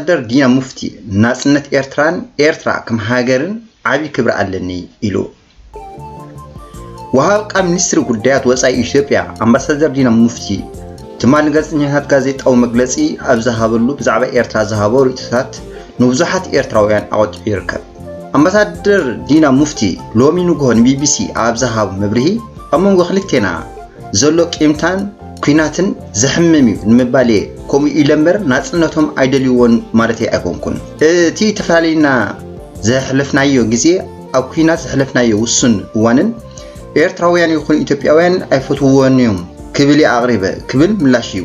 ኣምባሳደር ዲና ሙፍቲ፣ ናጽነት ኤርትራን ኤርትራ ከም ሃገርን ዓቢ ክብሪ ኣለኒ ኢሉ። ወሃብ ቃል ሚኒስትሪ ጉዳያት ወጻኢ ኢትዮጵያ ኣምባሳደር ዲና ሙፍቲ ትማሊ ንጋዜጠኛታት ጋዜጣዊ መግለጺ ኣብ ዝሃበሉ ብዛዕባ ኤርትራ ዝሃቦ ርእይቶታት ንብዙሓት ኤርትራውያን ኣቖጢዑ ይርከብ። ኣምባሳደር ዲና ሙፍቲ ሎሚ ንግሆ ንቢቢሲ ኣብ ዝሃቦ መብርሂ ኣብ መንጎ ክልቴና ዘሎ ቂምታን ኲናትን ዘሕምም እዩ ንምባል እየ ከምኡ ኢለ እምበር ናጽነቶም ኣይደልይዎን ማለተይ ኣይኮንኩን። እቲ ተፈላለዩና ዘሕለፍናዮ ግዜ ኣብ ኲናት ዘሕለፍናዮ ውሱን እዋንን ኤርትራውያን ይኹኑ ኢትዮጵያውያን ኣይፈትውዎን እዮም ክብል እየ ኣቕሪበ ክብል ምላሽ እዩ።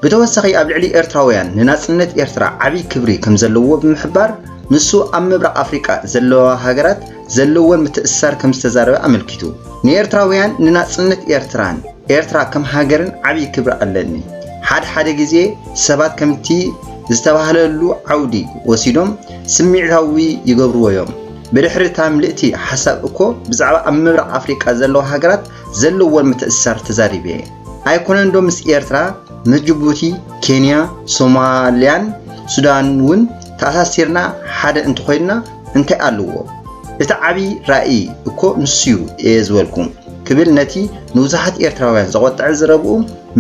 ብተወሳኺ ኣብ ልዕሊ ኤርትራውያን ንናጽነት ኤርትራ ዓቢ ክብሪ ከም ዘለዎ ብምሕባር ንሱ ኣብ ምብራቕ ኣፍሪቃ ዘለዋ ሃገራት ዘለወን ምትእስሳር ከም ዝተዛረበ ኣመልኪቱ። ንኤርትራውያን ንናጽነት ኤርትራን ኤርትራ ከም ሃገርን ዓቢ ክብሪ ኣለኒ። ሓደ ሓደ ግዜ ሰባት ከምቲ ዝተባህለሉ ዓውዲ ወሲዶም ስምዒታዊ ይገብርዎ እዮም። ብድሕሪ እታ ምልእቲ ሓሳብ እኮ ብዛዕባ ኣብ ምብራቕ ኣፍሪቃ ዘለዋ ሃገራት ዘለወን ምትእስሳር ተዛሪበ እየ። ኣይኮነን ዶ ምስ ኤርትራ፣ ምስ ጅቡቲ፣ ኬንያ፣ ሶማልያን ሱዳን እውን ተኣሳሲርና ሓደ እንተኾይንና እንታይ ኣለዎ? እቲ ዓቢ ራእይ እኮ ንሱ'ዩ እየ ዝበልኩ ክብል ነቲ ንብዙሓት ኤርትራውያን ዘቖጠዐ ዘረብኡ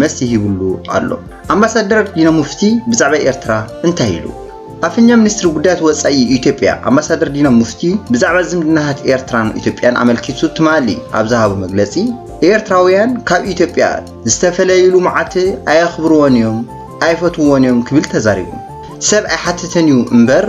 መልሲ ሂብሉ ኣሎ። ኣምባሳደር ዲና ሙፍቲ ብዛዕባ ኤርትራ እንታይ ኢሉ? ኣፈኛ ሚኒስትሪ ጉዳያት ወጻኢ ኢትዮጵያ ኣምባሳደር ዲና ሙፍቲ ብዛዕባ ዝምድናታት ኤርትራን ኢትዮጵያን ኣመልኪቱ ትማሊ ኣብ ዝሃቦ መግለጺ፣ ኤርትራውያን ካብ ኢትዮጵያ ዝተፈለይሉ መዓልቲ ኣየኽብርዎን እዮም፣ ኣይፈትውዎን እዮም ክብል ተዛሪቡ። ሰብ ኣይሓትትን እዩ እምበር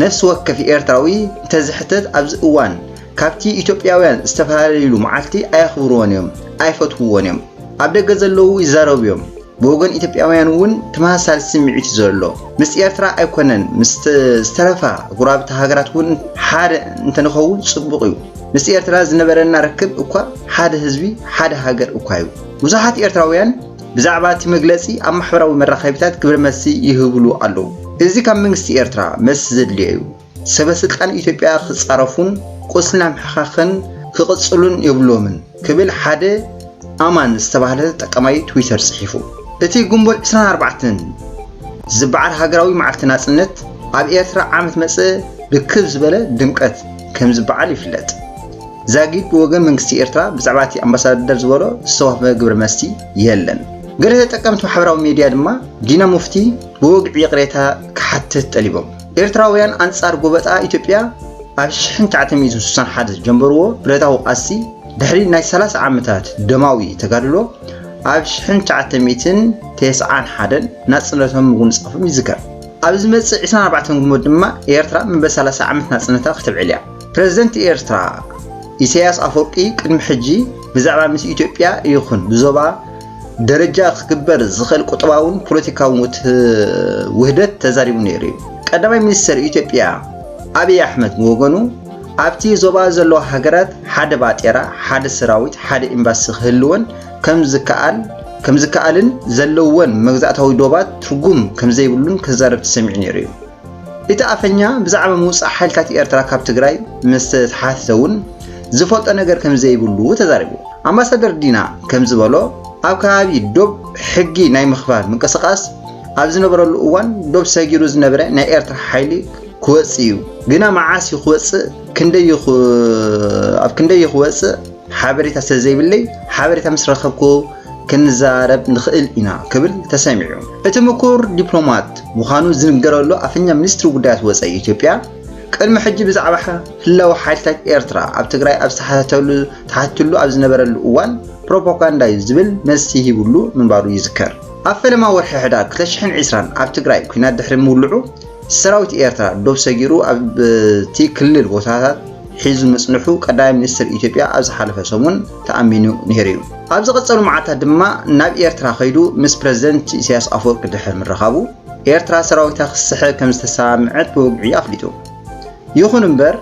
ነፍሲ ወከፍ ኤርትራዊ እንተዝሕተት ኣብዚ እዋን ካብቲ ኢትዮጵያውያን ዝተፈለይሉ መዓልቲ ኣየኽብርዎን እዮም፣ ኣይፈትውዎን እዮም። ኣብ ደገ ዘለዉ ይዛረቡ እዮም። ብወገን ኢትዮጵያውያን እውን ተመሳሳሊ ስምዒት እዩ ዘሎ። ምስ ኤርትራ ኣይኮነን፣ ምስ ተ-፣ ዝተረፋ ጎረባብቲ ሃገራት እውን ሓደ እንተንኸውን ጽቡቕ እዩ። ምስ ኤርትራ ዝነበረና ርክብ እኳ ሓደ ህዝቢ፣ ሓደ ሃገር እኳ እዩ። ብዙሓት ኤርትራውያን ብዛዕባ እቲ መግለጺ ኣብ ማሕበራዊ መራኸቢታት ግብረ መልሲ ይህብሉ ኣለዉ። እዚ ካብ መንግስቲ ኤርትራ መልሲ ዘድልዮ እዩ። ሰበ ስልጣን ኢትዮጵያ ክጻረፉን ቁስልና ምሕኻኽን ክቕጽሉን የብሎምን ክብል ሓደ ኣማን ዝተባህለ ተጠቃማይ ትዊተር ጽሒፉ። እቲ ግንቦት ዕስራን ኣርባዕተን ዝበዓል ሃገራዊ መዓልቲ ናጽነት ኣብ ኤርትራ ዓመት መጸ ብክብ ዝበለ ድምቀት ከም ዝበዓል ይፍለጥ። ዛጊድ ብወገን መንግስቲ ኤርትራ ብዛዕባ እቲ ኣምባሳደር ዝበሎ ዝተዋህበ ግብረ መልሲ የለን። ገለ ተጠቀምቲ ማሕበራዊ ሜድያ ድማ ዲና ሙፍቲ ብወግዒ ይቕሬታ ክሓትት ጠሊቦም። ኤርትራውያን ኣንጻር ጎበጣ ኢትዮጵያ ኣብ ሽሕን ትሽዓተ ሚእትን ስሳን ሓደ ዝጀመርዎ ብረታዊ ቃልሲ ድሕሪ ናይ ሰላሳ ዓመታት ደማዊ ተጋድሎ ኣብ ሽሕን ትሽዓተ ሚእትን ተስዓን ሓደን ናጽነቶም ምጉንጻፎም ይዝከር። ኣብ ዝመጽእ ዕስራን ኣርባዕተን ግንቦት ድማ ኤርትራ መበል ሰላሳ ዓመት ናጽነታ ክተብዕል እያ። ፕረዚደንት ኤርትራ ኢሳያስ ኣፈወርቂ ቅድሚ ሕጂ ብዛዕባ ምስ ኢትዮጵያ ይኹን ብዞባ ደረጃ ክግበር ዝኽእል ቁጠባውን ፖለቲካውን ውት-፣ ውህደት ተዛሪቡ ነይሩ እዩ። ቀዳማይ ሚኒስተር ኢትዮጵያ ኣብይ ኣሕመድ ብወገኑ ኣብቲ ዞባ ዘለዋ ሃገራት ሓደ ባጤራ፣ ሓደ ሰራዊት፣ ሓደ ኤምባሲ ክህልወን ከም ዝከኣል፣ ከም ዝከኣልን ዘለወን መግዛእታዊ ዶባት ትርጉም ከም ዘይብሉን ክዛረብ ተሰሚዑ ነይሩ እዩ። እቲ ኣፈኛ ብዛዕባ ምውጻእ ሓይልታት ኤርትራ ካብ ትግራይ ምስ ተሓተተ እውን ዝፈልጦ ነገር ከም ዘይብሉ ተዛሪቡ። ኣምባሳደር ዲና ከም ዝበሎ ኣብ ከባቢ ዶብ ሕጊ ናይ ምኽባር ምንቅስቓስ ኣብ ዝነበረሉ እዋን ዶብ ሰጊሩ ዝነበረ ናይ ኤርትራ ሓይሊ ክወጽእ እዩ። ግና መዓስ እዩ ክወጽእ፣ ክንደይ እዩ ክ-፣ ኣብ ክንደይ እዩ ክወጽእ ሓበሬታ ስለ ዘይብለይ፣ ሓበሬታ ምስ ረኸብኩ ክንዛረብ ንኽእል ኢና ክብል ተሰሚዑ። እቲ ምኩር ዲፕሎማት ምዃኑ ዝንገረሉ ኣፈኛ ሚኒስትሪ ጉዳያት ወጻኢ ኢትዮጵያ፣ ቅድሚ ሕጂ ብዛዕባ ህላወ ሓይልታት ኤርትራ ኣብ ትግራይ ኣብ ዝተሓተተሉ፣ ተሓቲትሉ ኣብ ዝነበረሉ እዋን ፕሮፓጋንዳ እዩ ዝብል መልሲ ሂብሉ ምንባሩ ይዝከር። ኣብ ፈለማ ወርሒ ሕዳር ክልተ ሽሕን ዕስራን ኣብ ትግራይ ኲናት ድሕሪ ምውልዑ፣ ሰራዊት ኤርትራ ዶብ ሰጊሩ ኣብቲ ክልል ቦታታት ሒዙ ምጽንሑ ቀዳማይ ሚኒስትር ኢትዮጵያ ኣብ ዝሓለፈ ሰሙን ተኣሚኑ ነይሩ እዩ። ኣብ ዝቐጸሉ መዓልታት ድማ ናብ ኤርትራ ከይዱ ምስ ፕረዚደንት ኢሳያስ ኣፈወርቂ ድሕሪ ምርኻቡ፣ ኤርትራ ሰራዊታ ክስሕብ ከም ዝተሰማምዐት ብወግዒ ኣፍሊጡ። ይኹን እምበር፣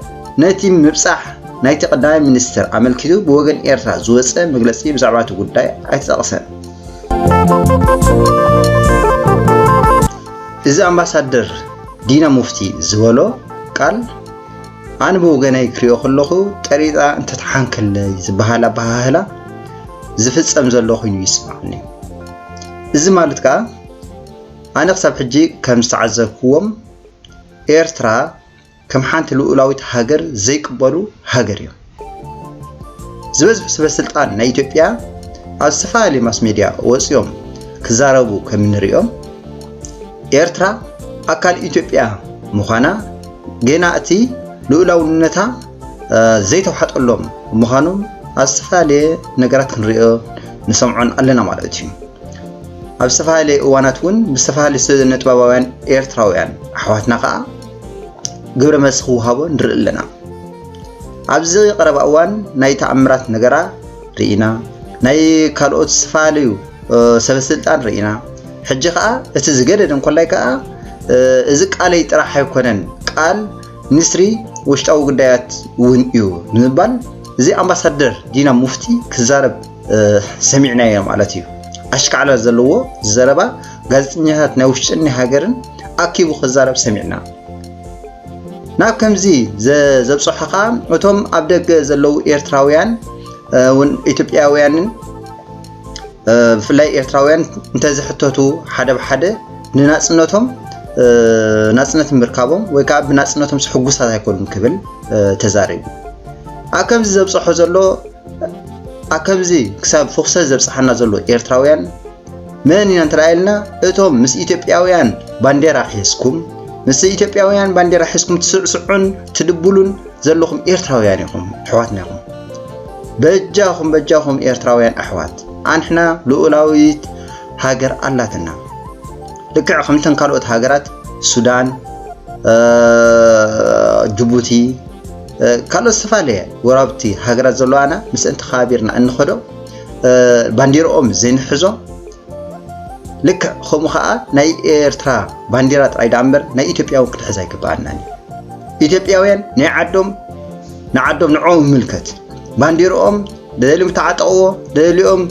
ነቲ ምብጻሕ ናይቲ ቀዳማይ ሚኒስትር ኣመልኪቱ ብወገን ኤርትራ ዝወጸ መግለጺ ብዛዕባ እቲ ጉዳይ ኣይተጠቕሰን። እዚ ኣምባሳደር ዲና ሙፍቲ ዝበሎ ቃል፣ ኣነ ብወገነይ ክሪኦ ከለኹ ጠሪጣ እንተትሓንከለይ ዝበሃል ኣበሃህላ ዝፍጸም ዘሎ ኮይኑ ይስምዓኒ። እዚ ማለት ከኣ፣ ኣነ ክሳብ ሕጂ ከም ዝተዓዘብክዎም፣ ኤርትራ ከም ሓንቲ ልኡላዊት ሃገር ዘይቅበሉ ሃገር እዮም። ዝበዝሑ ሰበ ስልጣን ናይ ኢትዮጵያ ኣብ ዝተፈላለዩ ማስ ሜድያ ወፂኦም ክዛረቡ ከም እንሪኦም፣ ኤርትራ ኣካል ኢትዮጵያ ምዃና፣ ገና እቲ ልኡላውነታ ዘይተዋሕጠሎም ምዃኖም ኣብ ዝተፈላለየ ነገራት ክንሪኦ ንሰምዖን ኣለና ማለት እዩ። ኣብ ዝተፈላለየ እዋናት እውን ብዝተፈላለዩ ስነ ጥበባውያን ኤርትራውያን ኣሕዋትና ከዓ ግብረ መልሲ ክወሃቦ ንርኢ ኣለና። ኣብዚ ቀረባ እዋን ናይ ተኣምራት ነገራ ርኢና፣ ናይ ካልኦት ዝተፈላለዩ ሰበስልጣን ርኢና። ሕጂ ከዓ እቲ ዝገደደ እንኮላይ ከዓ እዚ ቃለይ ጥራሕ ኣይኮነን፣ ቃል ሚኒስትሪ ውሽጣዊ ጉዳያት እውን እዩ ንምባል እዚ ኣምባሳደር ዲና ሙፍቲ ክዛረብ ሰሚዕናዮ ማለት እዩ። ኣሽካዕላል ዘለዎ ዘረባ ጋዜጠኛታት ናይ ውሽጥን ናይ ሃገርን ኣኪቡ ክዛረብ ሰሚዕና። ናብ ከምዚ ዘብፅሖ ከዓ እቶም ኣብ ደገ ዘለዉ ኤርትራውያን እውን ኢትዮጵያውያንን ብፍላይ ኤርትራውያን እንተዝሕተቱ ሓደ ብሓደ ንናፅነቶም ናፅነት ምርካቦም ወይ ከዓ ብናፅነቶም ሕጉሳት ኣይኮኑን ክብል ተዛሪቡ። ኣብ ከምዚ ዘብፅሖ ዘሎ ኣብ ከምዚ ክሳብ ፍኽሰት ዘብፅሓና ዘሎ ኤርትራውያን መን ኢና እንተ ኢልና፣ እቶም ምስ ኢትዮጵያውያን ባንዴራ ሒዝኩም ምስ ኢትዮጵያውያን ባንዴራ ሒዝኩም ትስዕስዑን ትድብሉን ዘለኹም ኤርትራውያን ኢኹም፣ ኣሕዋትና ኢኹም። በጃኹም በጃኹም ኤርትራውያን ኣሕዋት፣ ኣንሕና ልኡላዊት ሃገር ኣላትና። ልክዕ ከምተን ካልኦት ሃገራት ሱዳን፣ ጅቡቲ፣ ካልኦት ዝተፈላለየ ጎረባብቲ ሃገራት ዘለዋና ምስእን ተኸባቢርና እንኸዶ፣ ባንዲርኦም ዘይንሕዞ፣ ልክዕ ከምኡ ከዓ ናይ ኤርትራ ባንዲራ ጥራይ ደኣ እምበር ናይ ኢትዮጵያ እውን ክትሕዝ ኣይግበኣናን እዩ። ኢትዮጵያውያን ናይ ዓዶም ንዓዶም ንዕኦም ይምልከት። ባንዲርኦም ደልዮም ተዓጠቕዎ፣ ደልዮም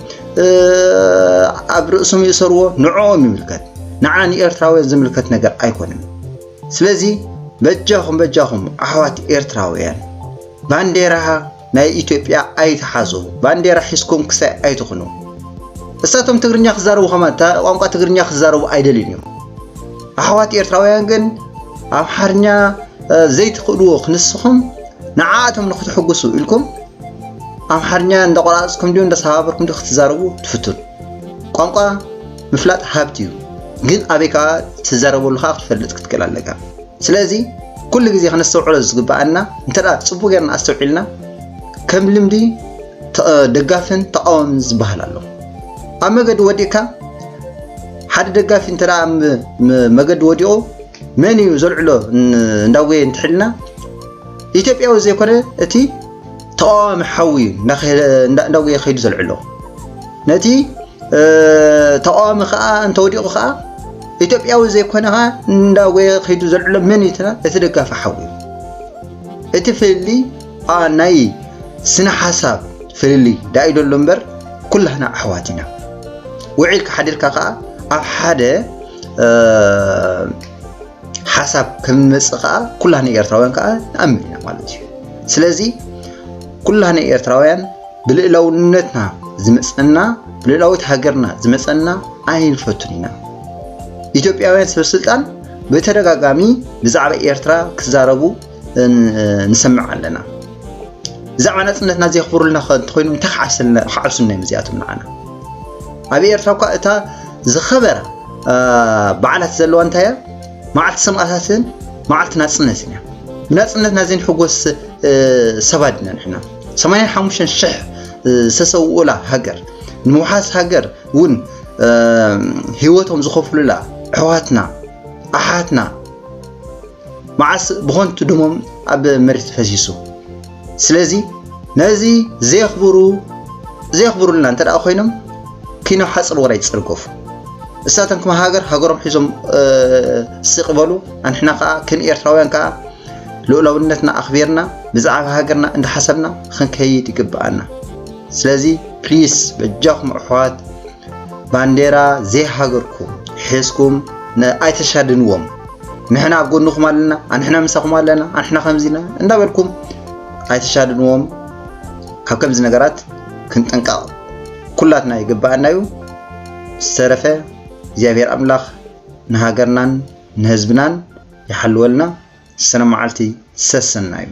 ኣብ ርእሶም ይእሰርዎ፣ ንዕኦም ይምልከት። ንዓ ንኤርትራውያን ዝምልከት ነገር ኣይኮነን። ስለዚ በጃኹም በጃኹም ኣሕዋት ኤርትራውያን ባንዴራ ናይ ኢትዮጵያ ኣይትሓዙ፣ ባንዴራ ሒዝኩም ክሳይ ኣይትኹኑ። እሳቶም ትግርኛ ክዛረቡ ከማን እታ ቋንቋ ትግርኛ ክዛረቡ ኣይደልዩን እዮም። ኣሕዋት ኤርትራውያን ግን ኣምሓርኛ ዘይትኽእልዎ ክንስኹም ንዓኣቶም ንክትሕጉሱ ኢልኩም ኣምሓርኛ እንዳቆራረፅኩም ድዩ እንዳሰባበርኩም ድዩ ክትዛረቡ ትፍትኑ? ቋንቋ ምፍላጥ ሃብቲ እዩ፣ ግን ኣበይ ከዓ ትዛረበሉ ከዓ ክትፈልጥ ክትክእል ኣለካ። ስለዚ ኩሉ ግዜ ከነስተውዕሎ ዝግበኣና እንተ ደኣ ፅቡቅ ጌርና ኣስተውዒልና ከም ልምዲ ደጋፍን ተቃዋምን ዝበሃል ኣሎ። ኣብ መገዲ ወዲእካ ሓደ ደጋፊ እንተ ደኣ መገዲ ወዲቑ መን እዩ ዘልዕሎ እንዳጎየ እንትሕልና ኢትዮጵያዊ ዘይኮነ እቲ ተቃዋሚ ሓዊ እዩ እንዳጎየ ከይዱ ዘልዕሎ። ነቲ ተቃዋሚ ከዓ እንተወዲቑ ከዓ ኢትዮጵያዊ ዘይኮነ ከዓ እንዳጎየ ከይዱ ዘልዕሎ መን እዩ? እቲ ደጋፊ ሓዊ እዩ። እቲ ፍልልይ ናይ ስነ ሓሳብ ፍልልይ ዳኣ እዩ ዘሎ እምበር ኩላህና ኣሕዋት ኢና። ውዒልካ ሓዲርካ ከዓ ኣብ ሓደ ሓሳብ ከም ንመፅእ ከዓ ኩላህና ኤርትራውያን ከዓ ንኣምን ኢና ማለት እዩ። ስለዚ ኩላህና ኤርትራውያን ብልእላውነትና ዝመፀና ብልእላዊት ሃገርና ዝመፀና ኣይንፈቱን ኢና። ኢትዮጵያውያን ሰብ ስልጣን ብተደጋጋሚ ብዛዕባ ኤርትራ ክዛረቡ ንሰምዕ ኣለና። ብዛዕባ ናፅነትና ዘየኽብሩልና እንተኮይኖም እንታይ ክዓብሱልና እዮም እዚኣቶም ንዓና? ኣብ ኤርትራ እኳ እታ ዝኸበራ በዓላት ዘለዋ እንታይ እያ? መዓልቲ ሰማእታትን መዓልቲ ናፅነትን እያ። ብናፅነትና ዘይንሕጎስ ሰባት ኢና ንሕና። ሰማንያን ሓሙሽተን ሽሕ ዝተሰውኡላ ሃገር ንምውሓስ ሃገር እውን ህይወቶም ዝኸፍሉላ ኣሕዋትና ኣሓትና መዓስ ብኾንቱ ደሞም ኣብ መሬት ፈሲሱ። ስለዚ ነዚ ዘየኽብሩ ዘየኽብሩልና እንተ ደኣ ኮይኖም ኪኖ ሓፅር ወራይ ይፅርገፉ። እሳቶም ከም ሃገር ሃገሮም ሒዞም ስቕ በሉ። ኣንሕና ከዓ ከም ኤርትራውያን ከዓ ልኡላውነትና ኣኽቢርና ብዛዕባ ሃገርና እንዳሓሰብና ክንከይድ ይግብኣና። ስለዚ ፕሊስ በጃኹም ኣሕዋት ባንዴራ ዘይሃገርኩም ሒዝኩም ኣይተሻድንዎም። ንሕና ኣብ ጎንኹም ኣለና፣ ኣንሕና ምሳኹም ኣለና፣ ኣንሕና ከምዚና እንዳበልኩም ኣይተሻድንዎም። ካብ ከምዚ ነገራት ክንጥንቀቕ ኩላትና ይግብኣና እዩ። ዝተረፈ እግዚኣብሔር ኣምላኽ ንሃገርናን ንህዝብናን ይሓልወልና። ሰላም መዓልቲ ሰሰናዩ።